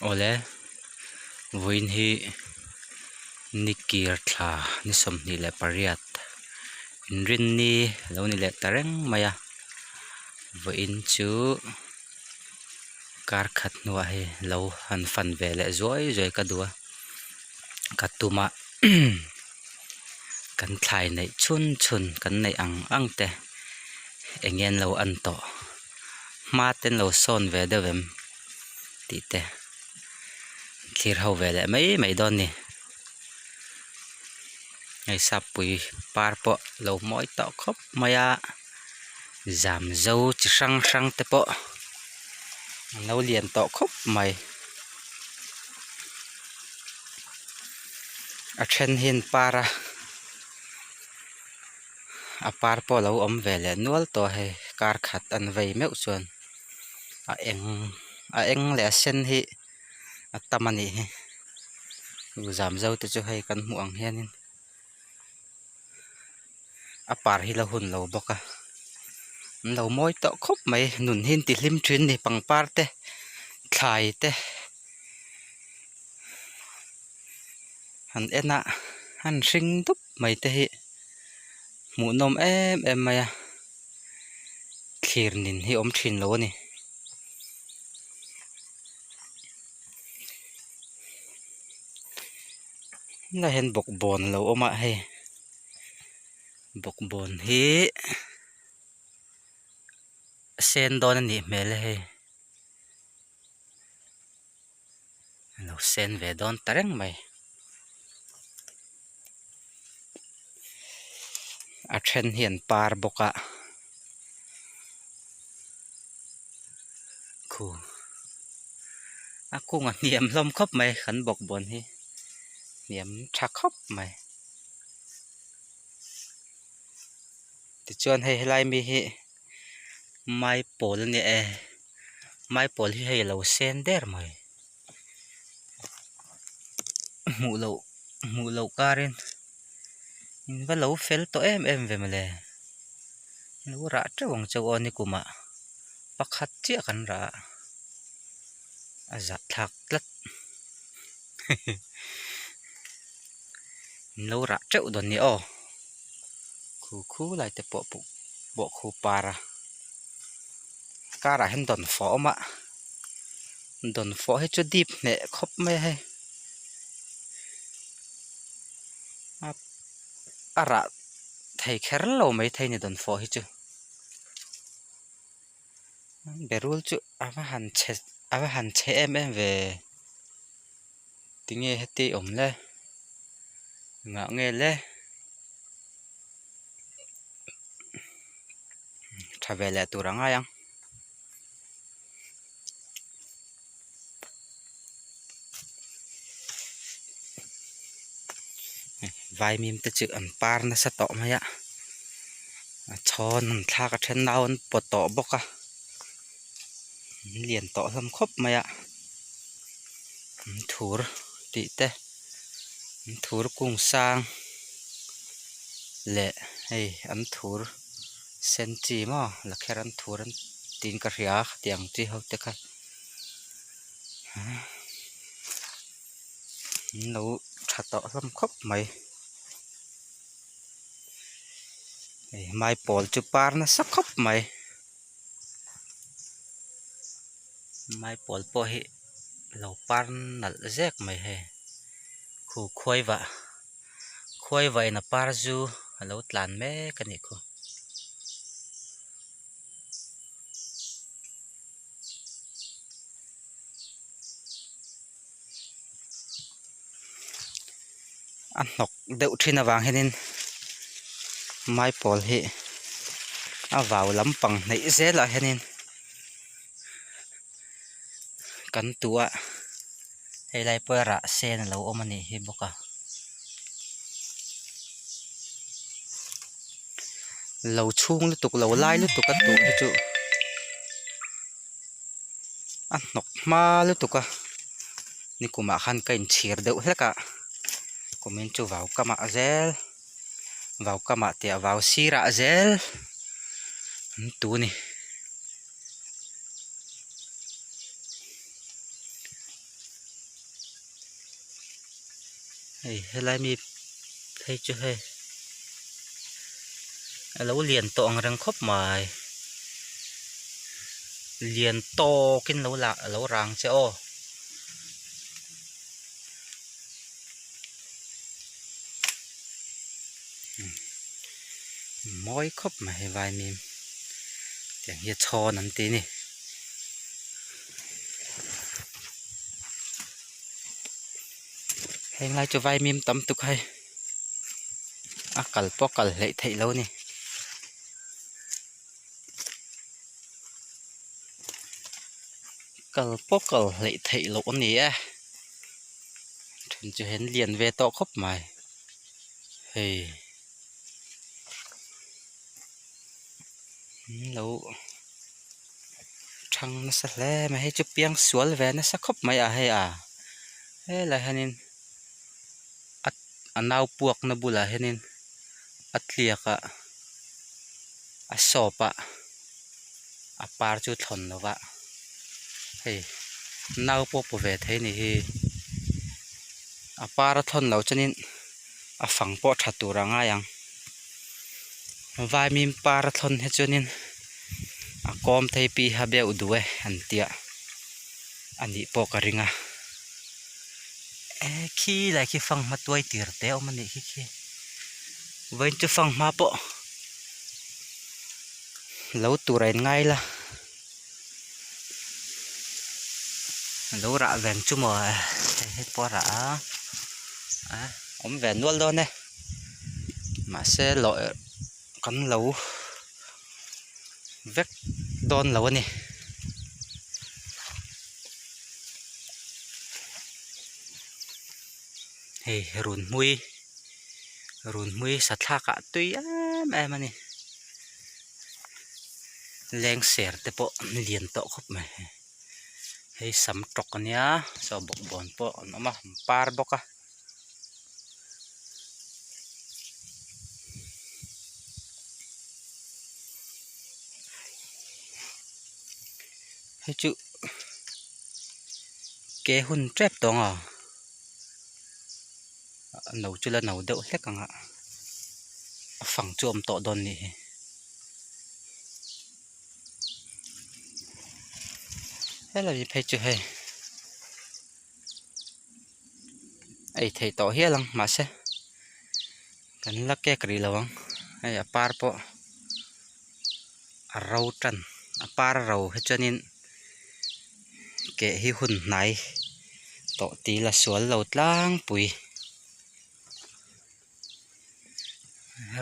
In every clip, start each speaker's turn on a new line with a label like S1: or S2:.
S1: Awle vawiin hi ni kir thla ni 28 inrinni lo ni leh ta reng mai a vawiin chu kar khat hnuah hei lo han fan ve leh zuai zuai ka duh a ka tum a kan thlai neih chhun chhun kan neih ang ang te eng nge an lo en tawh hma te an lo sawn ve deuh em tih te thlir ho ve leh mai mai dawn a ni hei sappui par pawh lo mawi tawh khawp mai a zam zo chi hrang hrang te pawh an lo lian tawh khawp mai a then hi an par a a par pawh a lo awm ve leh nual tawh a hei kar khat an vei meuh chuan a eng a eng leh a sen hi a tam a nih hi zam zo te chu hei kan hmuh ang hianin a par hi la hun lo bawk a an lo mawi tawh khawp mai nun hi an ti hlim thin a ni pangpar te thlai te han en a han hring dup mai te hi hmuhnawm em em mai a thlir nin hi awm thin lo a ni. Helai hian bawkbawn a lo awm a hei bawkbawn hi a sen dawn a nih hmel a hei a lo sen ve dawn ta reng mai a then hi an par bawk a khu a kung a hniam hlawm khawp mai kan bawkbawn hi hniam tha khawp mai tichuan hei helai mi hi maipawl a ni e maipawl hi hei a lo sen der mai hmuh loh hmuh loh karin in va lo fel tawh em em ve mawle lo rah teuh ang chauh aw nikumah pakhat chiah kan rah a a zahthlak tlat in lo rah teuh dawn ni aw khu khu lai te pawh pawh khu par a karah hian dawnfawh a awm a dawnfawh hi chu dip hneh khawp mai a hei a rah thei kher lo maithei a ni dawnfawh hi chu berul chu a va han chhe a va han chhe em em ve tinge heti awm le engah nge le tha ve leh tur a ngai ang. Vaimim te chu an par nasa tawh mai a a chhawn an thlak a then nau an pawt tawh bawk a an lian tawh hlawm khawp mai a an thur tih te an thur kung sang leh hei an thur sen chi maw lakher an thur an tiin ka hria a khatiang chi ho te kha an lo tha tawh hlawm khawp mai hei maipawl chu par nasa khawp mai maipawl pawh hi lo par nalh zek mai hei khu khuai vah khuai vah in a par zu a lo tlan mek a nih khu. A hnawk deuh thin avang hianin maipawl hi a vau lampang hnaih zelah hianin kan tuh a helai pawh rah sen a lo awm a nih hi bawk a. Lo chhung lutuk lo lai lutuk a tuh hi chu a hnawk hma lutuk a nikumah khan ka inchhir deuh hlek a kumin chu vau kamah zel vau kamah tih ah vau sirah zel an tu a ni. Hei helai mi phei chu hei a lo lian tawh ang reng khawp mai lian tawkin lo lah a lo rang che aw. Mawi khawp mai hei vaimim tiang hi a chhawn an ti a ni. Heng lai chu vaimim tam tuk hai a kal pawh kal hleih theih lo a ni. Kal pawh kal hleih theih loh a ni e then chu hian lian ve tawh khawp mai hei an lo thang nasa hle mai hei chu piang sual ve nasa khawp mai a hei a helai hianin a a nau puak na bulah hianin a tliak a a sawp a a par chu thlawn lo va hei nau pawh paw ve thei a ni hi a par a thlawn loh chuanin a fang pawh tha tur a ngai ang vaimim par a thlawn hi chuanin a kawm thei pi ha beuh duh e an tia a nih pawh ka ring a eh khi lai khi fanghma tuai tir te a awm a nih khi khi vawiin chu fanghma pawh lo tur a in ngai la lo rah veng chu maw hei pawh a rah a a awm ve nual dawn e mahse lawh kan lo vek dawn lo a ni. Hei runhmui runhmui sathlak ah tui em em a ni lengser te pawh lian tawh khawp mai hei sam tawk a nia saw bawkbawn pawh an awm a an par bawk a. Hei chu ke hun tep tawng a a no chu la no deuh hlek ang a a fang chu a awm tawh dawn a nih hi. Helai phei chu hei. Ei theih tawh hial ang mahse kan la kek rih lo ang hei a par pawh a ro tan a par ro hi chuanin keh hi hun hnai tawh tih la sual lo tlangpui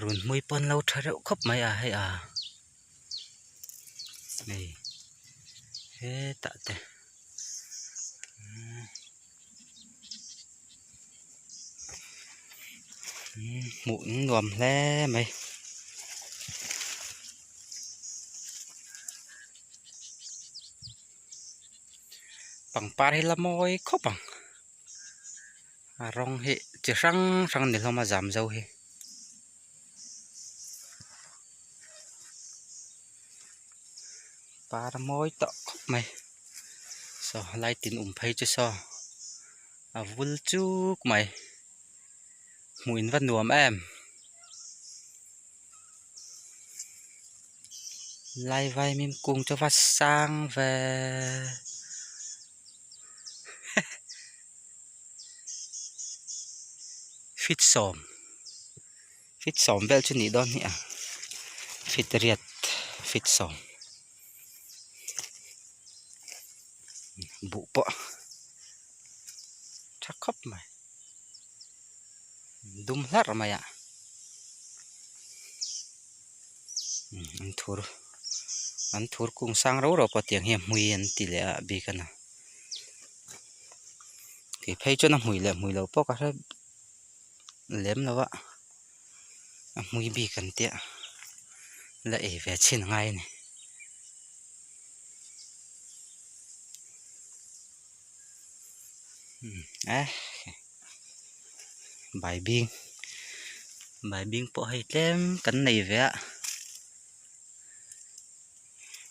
S1: runhmui pawn lo tha reuh khawp mai a hei a hei hetah te. Hmuh an nuam hle mai. Pangpar hi la mawi khawp ang. A rawng hi chi hrang hrang ni hlawm a zam zo hi. Par a mawi tawh khawp mai saw light in um phei chu saw a vul chuk mai hmuh in va nuam em lai vaimim kung chu va sang ve feet sawm. Feet sawm vel chu nih dawn hi a feet riat feet sawm buh pawh tha khawp mai dum hlarh mai a an thur an thur kung sang rau rau pawh tiang hi a hmui an ti leh a bik a na kei phei chuan a hmui leh hmui loh pawh ka hre. Lem lo a a hmui bik an tia la ei ve chhin a ngai a ni. Eh baibing baibing pawh hei tlem kan nei ve a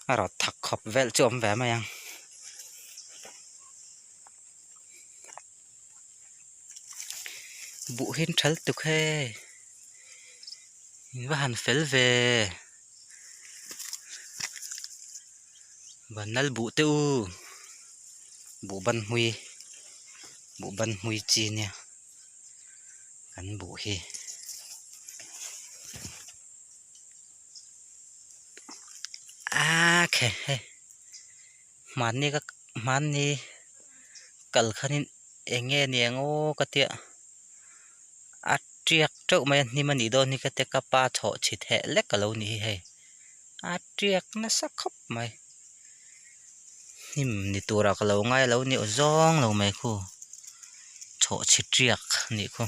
S1: a rawt thak khawp vel chu a awm ve mai ang. Buh hi an thal tuk he in va han fel ve van nal buh teh u buh ban hmui buh ban hmui chi nia kan buh hi. Aa khe hei hmanni ka hmanni kal khanin eng nge niang aw ka tia a tiak teuh mai a hnim a nih dawn hi ka tia ka pa chhawh chhi theh lek a lo ni hi hei a tiak nasa khawp mai hnim ni turah ka lo ngai a lo ni aw zawng lo mai khu chhawh chhi tiak a nih khu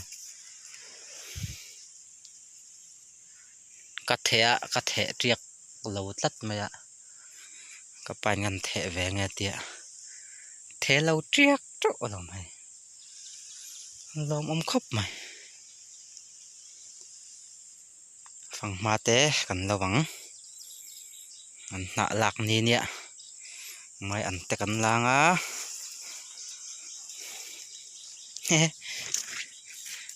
S1: ka theh a ka theh tiak lo tlat mai a ka pa in kan theh ve nge tia theh lo tiak teuh a lo mai lawmawm khawp mai fanghma te kan lo ang an hnah lak ni nia mai an te kan lang a hehe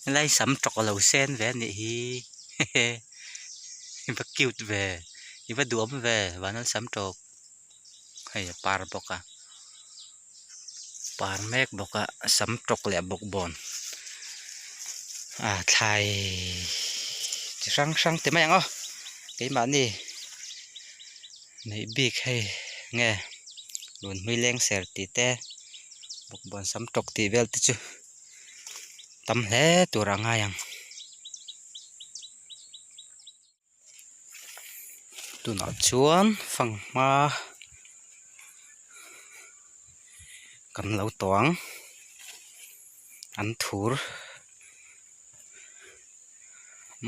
S1: helai sam tawk a lo sen ve a nih hi hehe i va cute ve i va duhawm ve vanal sam tawk hei a par bawk a par mek bawk a sam tawk leh bawkbawn ah thlai chi hrang hrang ti mai ang aw keimahni neih bik hei nge run hmui leng ser tih te bawkbawn sam tawk tih vel te chu tam hle tur a ngai ang. Tunah chuan fanghma kan lo tawh ang an thur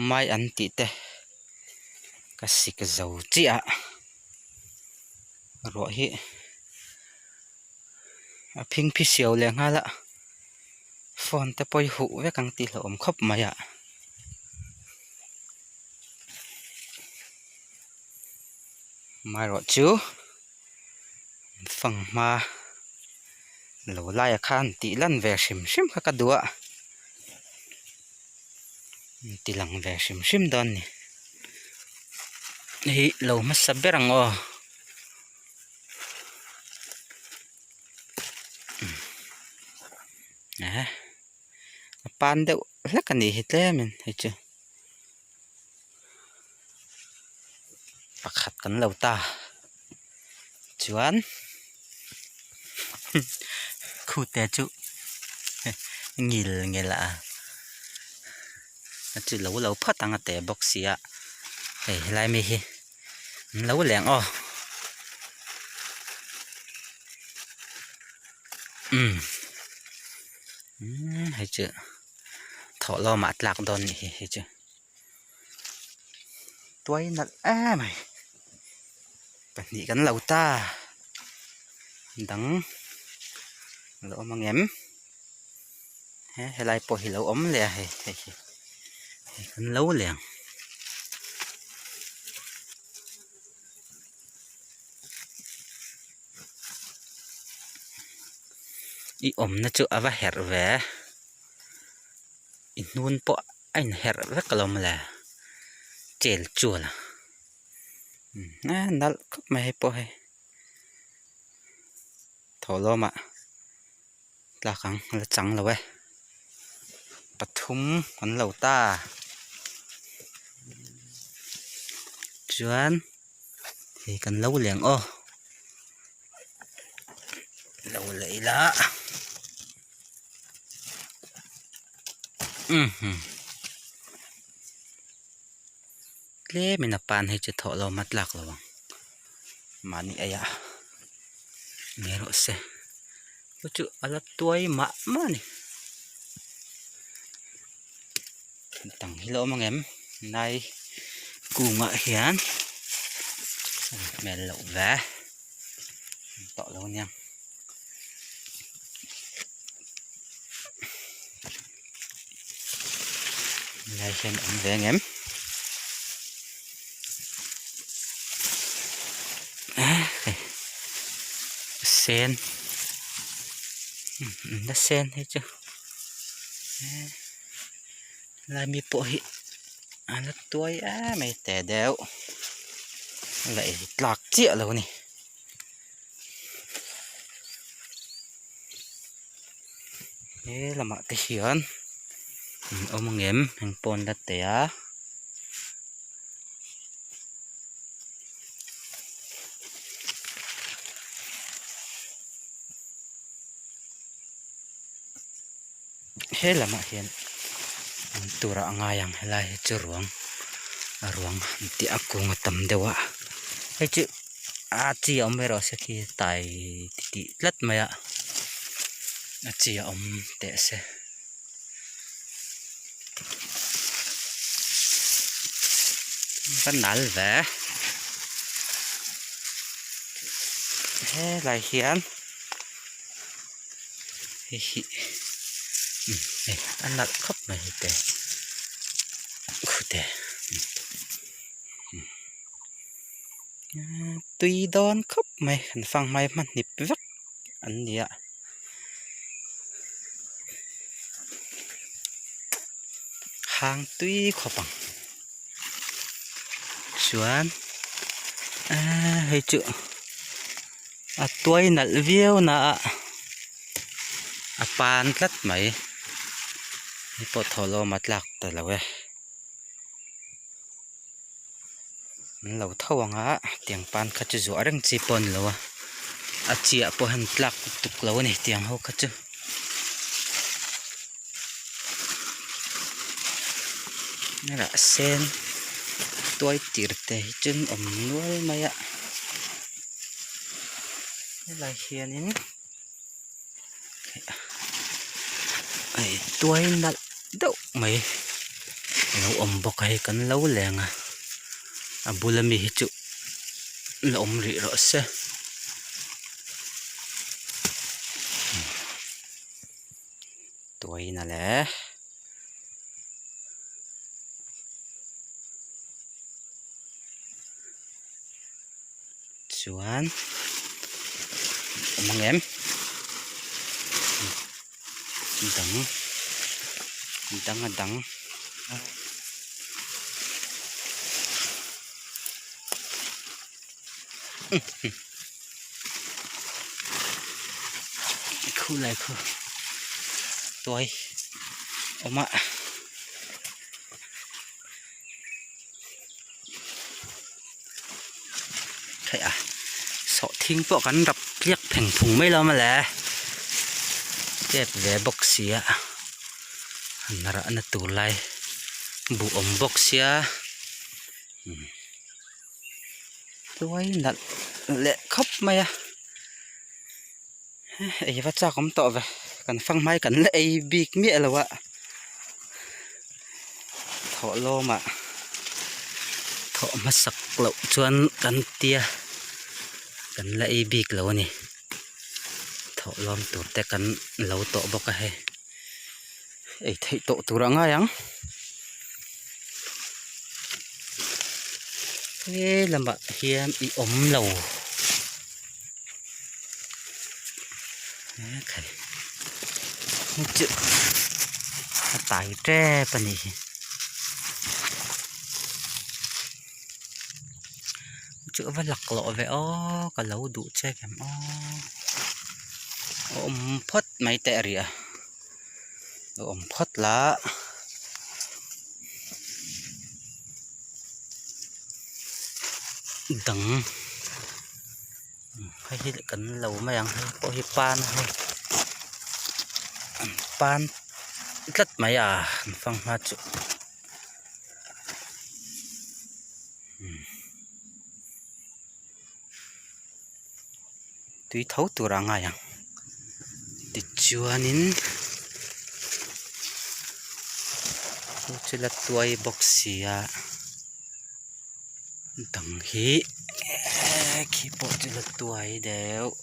S1: mai an tih te ka sik zo chiah a ruah hi a phingphi siau leh nghal a phone te pawh hi huh vek ang tih hlauhawm khawp mai a. Amaherawh chu fanghma lo laiah khan tih lan ve hrim hrim kha ka duh a ti lang ve hrim hrim dawn a ni hei lo hmasa ber ang aw. A pan deuh hlek a nih hi tlem in hei chu pakhat kan lo ta chuan khute chu ngil ngel a a chi lo lo phawt ang a teh bawk sia hei helai mi hi an lo leng aw umm umm hei chu thawh lawmah a tlak dawn nih hi hei chu tuai nalh em mai pahnih kan lo ta dang a lo awm ang em he helai pawh hi lo awm leh a hei hei hi hei kan lo leh ang. I awmna chu a va herh ve i hnun pawh a inherh vek alawm le chel chual a nalh khawp mai hei pawh hei thawhlawmah tlak ang la chang lo e pathum an lo ta chuan hei kan lo leng aw lo leh ila tlemin a pan hei chu thawh lo mat lak lo ang mahni eiah ni rawh se chu chu a la tuai mah mah a ni tang hi la awm ang em nai kungah hian hmel loh ve tawh lo aniang. Helai hian awm ve ang em sen la sen hi chu. Lai mi pawh hi a la tuai em mai teh deuh la ei tlak chiah lo a ni. He lamah te hian an awm ang em heng pawh an la teh a. He lamah hian an tur ah a ngai ang helai hi chu ruang a ruang an tih a kung a tam deuh a hei chu a chi a awm erawh se khi tai ti tih tlat mai a a chi a awm teh se. Ka nal ve helai hian hei hi umm hei a nalh khawp mai hei te khute umm tui dawn khawp mai an fanghmai hmanhip vek an ni a. Hang tui khawp ang chuan eee hei chu a tuai nalh viau na a a pan tlat mai hei pawh thawhlawm a tlak ta lo e an lo tho ang a tiang pan kha chu zuah reng chi pawh a ni lo a a chiah pawh hian tlak tuk lo a ni tiang ho kha chu. Rah sen tuai tir te hi chu an awm nual mai a helai hianin hei tuai nalh deuh mai a lo awm bawk a hei kan lo leng a a bula mi hi chu la awm rih rawh se. Tuaina le. Chuan awm ang em dang dang a dang. Khu lai khu tuai awm a. Theih a sawhthing pawh kan rap tliak pheng phung mai lo mawle tep ve bawk sia an rahna tur lai buh awm bawk sia. Tuai nalh leh khawp mai a ei va chak awm tawh ve kan fang hmai kan la ei bik miah lo a thawh lawmah thawh hmasak loh chuan kan tia kan la ei bik lo a ni thawh lawm tur te kan lo tawh bawk a hei ei theih tawh tur a ngai ang. He lamah hian i awm lo ekhai hei chu a tai tep a nih hi chu a va laklawh ve aw ka lo duh che em aw a awm phawt mai teh a ri a. A awm phawt la dang hei hi kan lo mai ang hei pawh hi pan hei pan tlat mai a an fanghma chu. Tui tho tur a ngai ang tichuanin chu chu la tuai bawk si a dang hi khi pawh chu la tuai deuh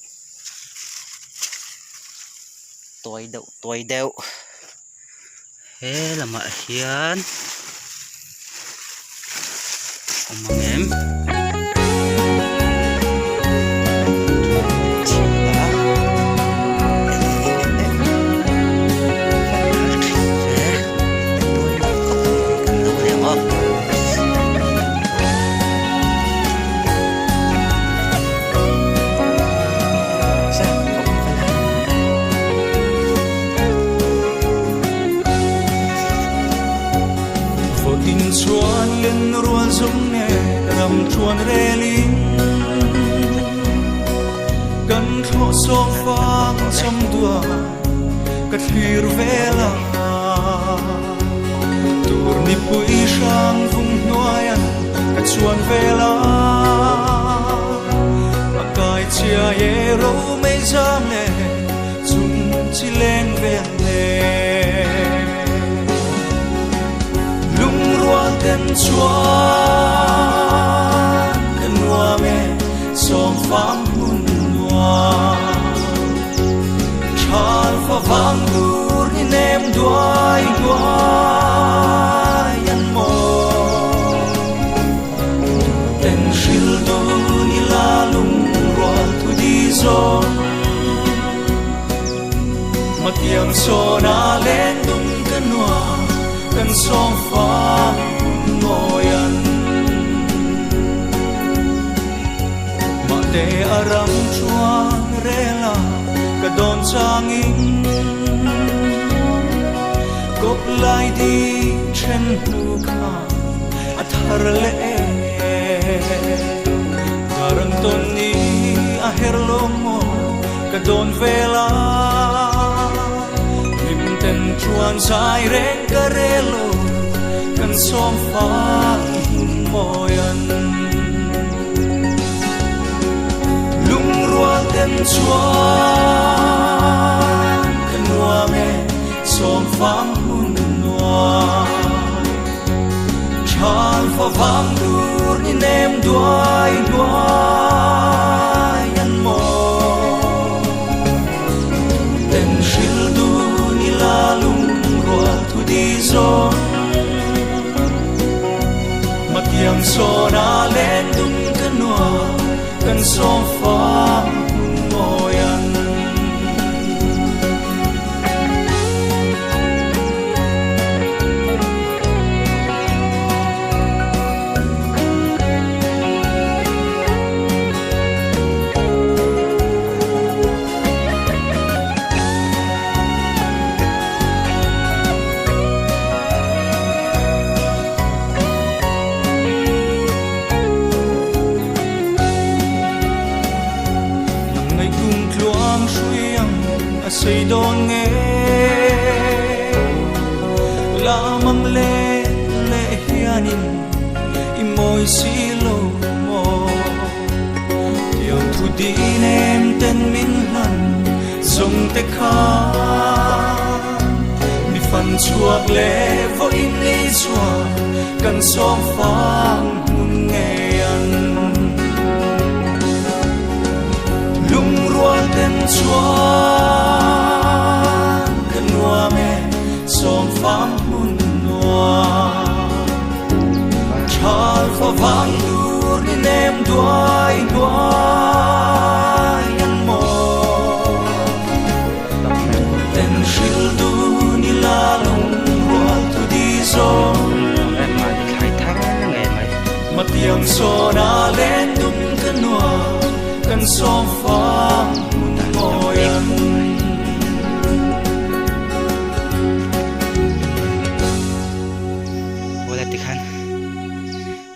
S1: tuai deuh tuai deuh he lamah hian awm ang em mai.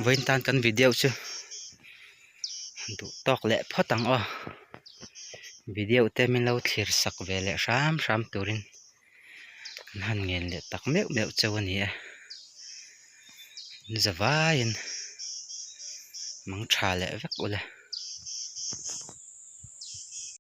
S1: Vawiin tan kan video chu duh tawk leh phawt ang aw video te min lo thlir sak ve leh hram hram turin kan han ngen leh tak meuh meuh cheu a ni e zavaiin mang tha leh vek ule.